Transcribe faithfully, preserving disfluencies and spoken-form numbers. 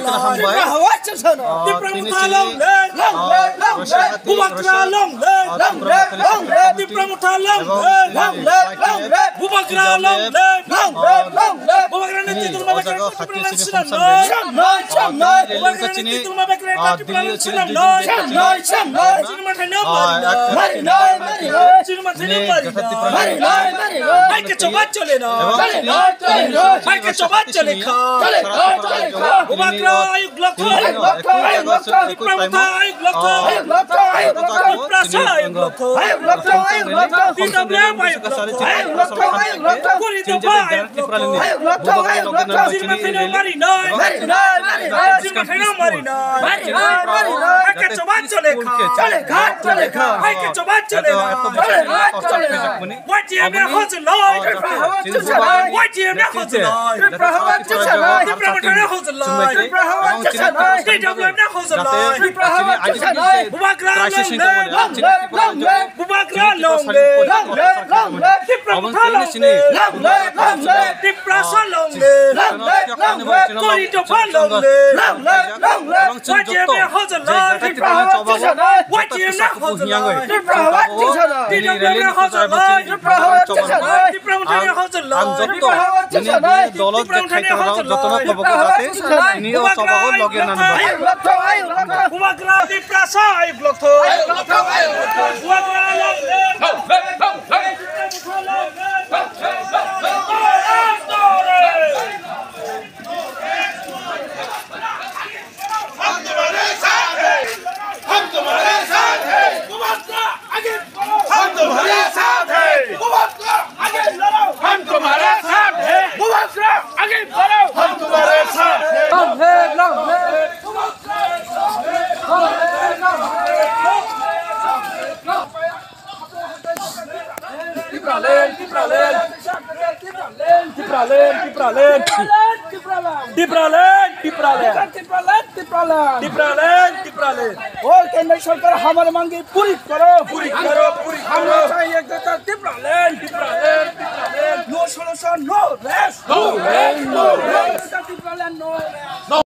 Hambai. Tipra Motha long live! Long live! Long live! Bubagra long live! Long live! Long live! Tipra Motha long live! Long live! Long live! Bubagra long live! Long live! Long live! Bubagra ni titulma bekreta Tipra long live! Long live! Long live! Bubagra ni titulma bekreta Tipra long live! Long live! Long live! Long live! Tipra Motha ni mari nai! Mari nai! Mari nai! Tipra Motha ni mari nai! Mari nai! Mari nai! Hai ke choba chole na! Chole na! Chole na! Hai ke choba chole kha! Chole kha! Chole kha! Bubagra ayuk lokho! Ayuk lokho! Ayuk lokho! Tipra Motha ayuk lokho! Ayuk lokho! Ayuk lokho! Tiprasa ayuk lokho! Ayuk lokho! Ayuk lokho! T W F ayuk lokho! Ayuk lokho! Ayuk lokho! Kuri dopha ayuk lokho! Ayuk lokho! Ayuk lokho! Tipra Motha ni mari nai! Mari nai! Mari nai! Tipra Motha ni mari nai! Mari nai! Mari nai! Hai ke choba chole kha! Chole kha! Chole kha! Hai ke choba chole kha! Chole kha! Chole kha! Y T F ni hojlai! Tipra hawa chukchanai! Y T F ni hojlai! Tipra hawa chukchanai! Tipra Motha ni hojlai! Tipra hawa chukchanai! T W F ni hojlai! Tipra hawa chukchanai! Bubagra long live! Long live! Long live! Bubagra long live! Long live! Long live! Tipra Motha long live! Long live! Long live! Tiprasa long live! Long live! Long live! Kuri dopha long live! Long live! Long live! Y T F ni hojlai! Tipra hawa chukchanai! Y T F ni hojlai! Tipra hawa chukchanai! T W F ni hojlai! Tipra hawa chukchanai! Tipra Motha ni hojlai! Tipra hawa chukchanai! Tipra Motha ni hojlai! Tipra hawa chukchanai! Bubagra ayuk lokho! Ayuk lokho! Ayuk lokho! Bubagra Tiprasa ayuk lokho! Ayuk lokho! Ayuk lokho! Bubagra long live! Long live! Long live! Tipra Motha long live! Long live! Long live! हम तुम्हारे साथ हैं। हम तुम्हारे साथ हैं। बुबाग्रा आगे बढ़ो। हम तुम्हारे साथ हैं। बुबाग्रा आगे लड़ो। हम तुम्हारे साथ हैं। बुबाग्रा आगे बढ़ो। हम तुम्हारे साथ हैं। Long live, long live. Long live, long live. Tipraland, Tipraland. Tipraland, Tipraland. Tipraland, Tipraland. Tipraland, Tipraland. Tipraland, Tipraland. O kendra sorkar hamare mangi puri karo. Puri karo, puri karo. Hamare chahiye ekta Tipraland. Tipraland, Tipraland. No solution, no rest. No rest, no rest. Tipraland, no rest.